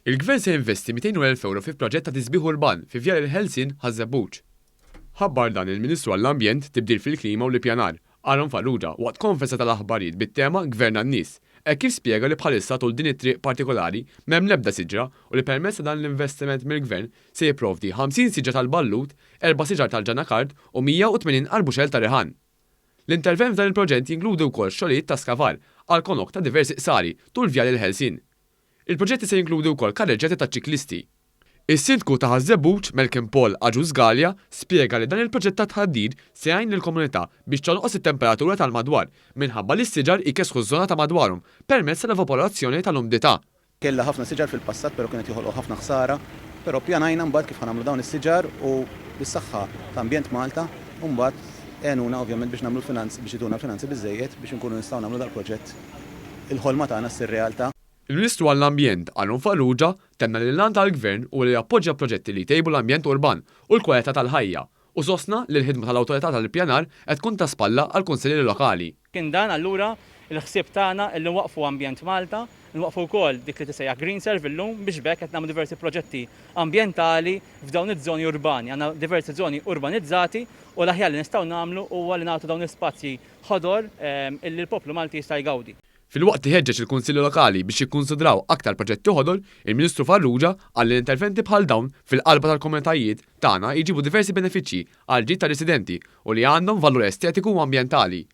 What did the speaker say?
Il-Gvern se jinvesti 200,000 ewro fi proġett ta' tisbiħ urban fi Vjal il-Ħelsien, Ħaż-Żebbuġ. Ħabbar dan il-Ministru għall-Ambjent, Tibdil fil-Klima u l-Ippjanar, Aaron Farrugia, waqt konferenza tal-aħbarijiet bit-tema Gvern għan-Nies, hekk kif spjega li bħalissa tul din it-triq partikolari m'hemm l-ebda siġra u li permezz ta' dan l-investiment mill-Gvern se jipprovdi 50 siġra tal-ballut, erba' siġar tal-ġanakard u 180 arbuxell ta' riħan. L-intervent f'dan il-proġett jinkludi wkoll xogħlijiet ta' skavar għall-konok ta' diversi qsari tul Vjal il-Ħelsien. Il-proġetti se jinkludi wkoll karreġġjati taċ-ċiklisti. Is-Sindku ta' Ħaż-Żebbuġ, Malcolm Paul Agius Galea, spjega li dan il-proġett ta' tħaddir se jgħin lill-komunità biex tonqos it-temperatura tal-madwar minħabba li s-siġar jkessħu ż-żona ta' madwarhom permezz tal-evaporazzjoni tal-umdità. Kellha ħafna siġar fil-passat però kienet joħolqu ħafna ħsara, però ppjanajna mbagħad kif ħa nagħmlu dawn is-siġar u bis-saħħa ta' Ambjent Malta u mbagħad għenuna ovvjament biex nagħmlu l-finanzi biex ituna l-finanzi biżżejjed biex inkunu nistgħu nagħmlu dal-proġett il-ħolma tagħna ssir realtà. Il-Ministru għall-Ambjent, Aaron Farrugia, tenna li l-għan tal-Gvern huwa li jappoġġja proġetti li jtejbu l-ambjent urban u l-kwalità tal-ħajja u sostna li l-ħidma tal-Awtorità tal-Ippjanar qed tkun ta' spalla għall-kunsillieri lokali. Kien dan allura l-ħsieb tagħna illi nwaqqfu Ambjent Malta, nwaqqfu wkoll dik li tissejjaħ Green Serve illum biex b'hekk qed nagħmlu diversi proġetti ambjentali f'dawn iż-żoni urbani. Għandna diversi żoni urbanizzati u l-aħjar li nistgħu nagħmlu huwa li nagħtu dawn l-ispazji ħodor illi l-poplu Malti jista' jgawdi. Filwaqt li ħeġġeġ il-Kunsilli Lokali biex jikkunsidraw aktar proġetti ħodor, il-Ministru Farrugia qal li interventi bħal dawn fil-qalba tal-komunitajiet tagħna jġibu diversi benefiċċji għall-ġid tar-residenti u li għandhom valur estetiku u ambjentali.